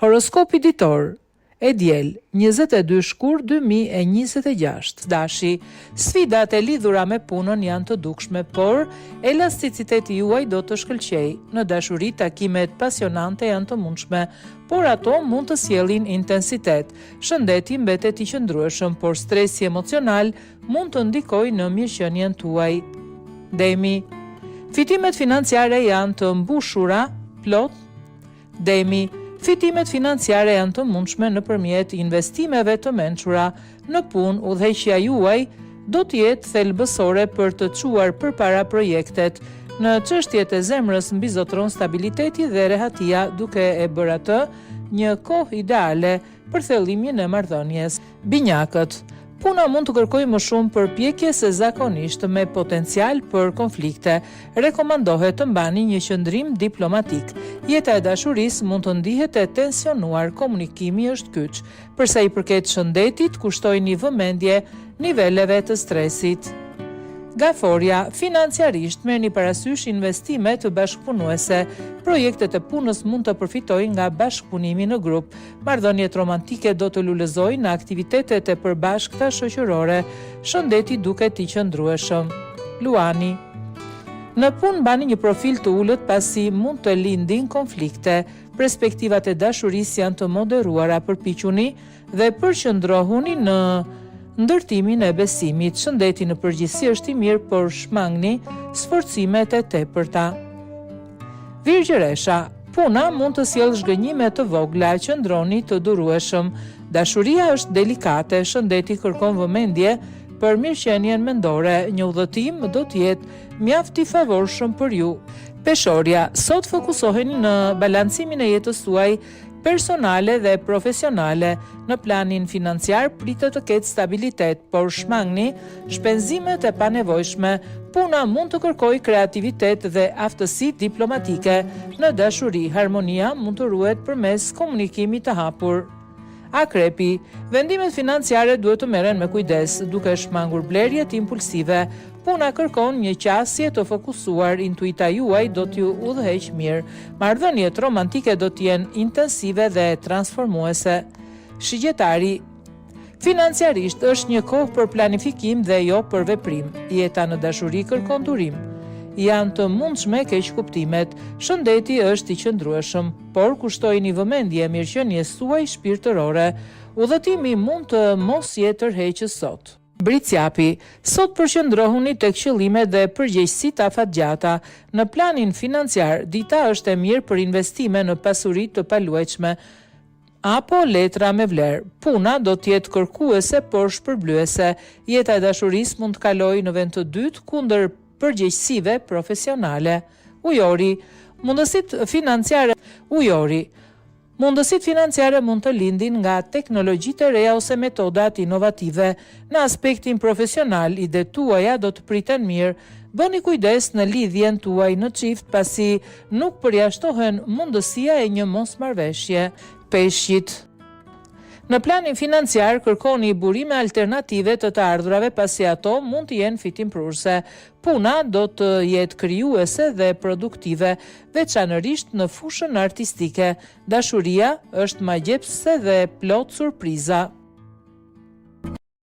Horoskopi ditor, E diel, 22 shkurt 2026. Dashi, Sfidat e lidhura me punën janë të dukshme, por elasticiteti juaj do të shkëlqejë. Në dashuri, takimet pasionante janë të mundshme, por ato mund të sjellin intensitet. Shëndeti mbetet i qëndrueshëm, por stresi emocional mund të ndikojë në mirëqenien tuaj. Demi, Fitimet financiare janë të mbushura plot Demi, Fitimet financiare janë të mundshme nëpërmjet investimeve të mençura. Në punë, udhëheqja juaj do të jetë thelbësore për të çuar përpara projektet. Në çështjet e zemrës mbizotëron stabiliteti dhe rehatia, duke e bërë atë një kohë ideale për thellimin e marrëdhënies. Binjakët, Puna mund të kërkojë më shumë përpjekje se zakonisht, me potencial për konflikte. Rekomandohet të mbani një qëndrim diplomatik. Jeta e dashurisë mund të ndihet e tensionuar, komunikimi është kyç. Për sa i përket shëndetit, kushtojini vëmendje niveleve të stresit. Gaforja, Financiarisht, merrni parasysh investimet bashkëpunuese. Projektet e punës mund të përfitojnë nga bashkëpunimi në grup. Marrëdhëniet romantike do të lulëzojnë në aktivitetet e përbashkëta shoqërore. Shëndeti duket i qëndrueshëm. Luani, Në punë mbani një profil të ulët pasi mund të lindin konflikte. Perspektivat e dashurisë janë të moderuara, përpiquni dhe përqendrohuni në ndërtimin e besimit. Shëndeti në përgjithësi është i mirë, por shmangni sforcimet e tepërta. Virgjëresha, Puna mund të sjellë zhgënjime të vogla, qëndroni të durueshëm. Dashuria është delikate, shëndeti kërkon vëmendje për mirëqenien mendore, një udhëtim do të jetë mjaft i favorshëm për ju. Peshorja, Sot fokusoheni në balancimin e jetës suaj personale dhe profesionale. Në planin financiar pritet të ketë stabilitet, por shmangni shpenzimet e panevojshme. Puna mund të kërkojë kreativitet dhe aftësi diplomatike. Në dashuri, harmonia mund të ruhet përmes komunikimit të hapur. Akrepi, Vendimet financiare duhet të merren me kujdes, duke shmangur blerjet impulsive. Puna kërkon një qasje të fokusuar, intuita juaj do t'ju udhëheqë mirë. Marrëdhëniet romantike do të jenë intensive dhe transformuese. Shigjetari, Financiarisht është një kohë për planifikim dhe jo për veprim. Jeta në dashuri kërkon durim. Janë të mundshme keqkuptimet. Shëndeti është i qëndrueshëm, por kushtojini vëmendje mirëqenies suaj shpirtërore. Udhëtimi mund të mos jetë tërheqës sot. Bricjapi, Sot përqendrohuni tek qëllimet dhe përgjegjësitë afatgjata. Në planin financiar, dita është e mirë për investime në pasuri të paluajtshme apo letra me vlerë. Puna do të jetë kërkuese, por shpërblyese. Jeta e dashurisë mund të kalojë në vend të dytë kundër përgjegjësive profesionale. Ujori, Mundësitë financiare Ujori, Mundësitë financiare mund të lindin nga teknologjitë e reja ose metodat inovative. Në aspektin profesional, idetë tuaja do të priten mirë. Bëni kujdes në lidhjen tuaj në çift pasi nuk përjashtohen mundësia e një mosmarrëveshje. Peshqit. Në planin financiar kërkoni burime alternative të të ardhurave pasi ato mund të jenë fitimprurëse. Puna do të jetë krijuese dhe produktive, veçanërisht në fushën artistike. Dashuria është magjepsëse dhe plot surpriza.